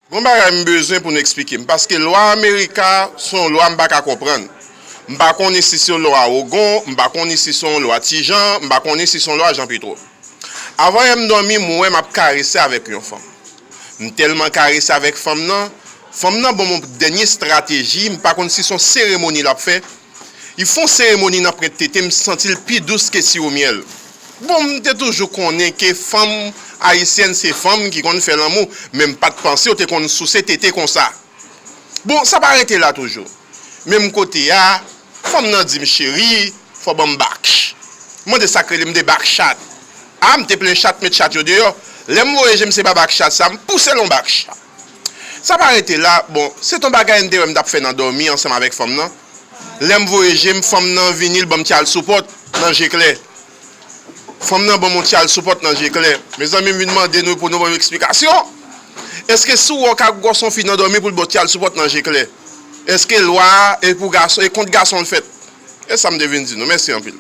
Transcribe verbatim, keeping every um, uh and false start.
Gon bagay m bezwen pou nou eksplike m, paske lwa Amerika se yon lwa m pa ka konprann. M pa konnen si se yon lwa Ogon, m pa konnen si se yon lwa Ti Jan, m pa konnen si se yon lwa Jan Petwo. Avan yè m dòmi, m wè m ap karese avèk yon fanm. M tèlman karese avèk fanm nan, fanm nan ban m yon dènye estrateji, m pa konn si se yon seremoni l ap fè. Li fè yon seremoni nan prent tete, m santi l pi dous ke siwo myèl. Bon, m te toujou konnen ke fanm ayisyèn se fanm ki konn fè lanmou, men m pa t panse yo te konn souse tete konsa. Bon, sa pa rete la toujou. Menm kote a, fanm nan di m, "Cheri, fò ban m bak." M mande sa k rele, m de bak chat. A, m te plen chat, met chat yo deyò. Lè m voye je m, se pa bak chat sa, m pouse l yon bak chat. Sa pa rete la, bon, se t on bagay m te wè m t ap fè nan dòmi ansanm avèk fanm nan. Lè m voye je m, fanm nan vini, l ban m tyal sou pòt nan je klè. Fanm nan ban m yon tyal sou pòt nan je klè. Mezanmi, m vin mande nou pou nou ban m eksplikasyon. Èske si w wè w ka gwòs yon fi nan dòmi pou l ba w tyal sou pòt nan je klè? Èske lwa a e pou gason, e kont gason l fèt? E sa m te vin di nou. Mèsi anpil.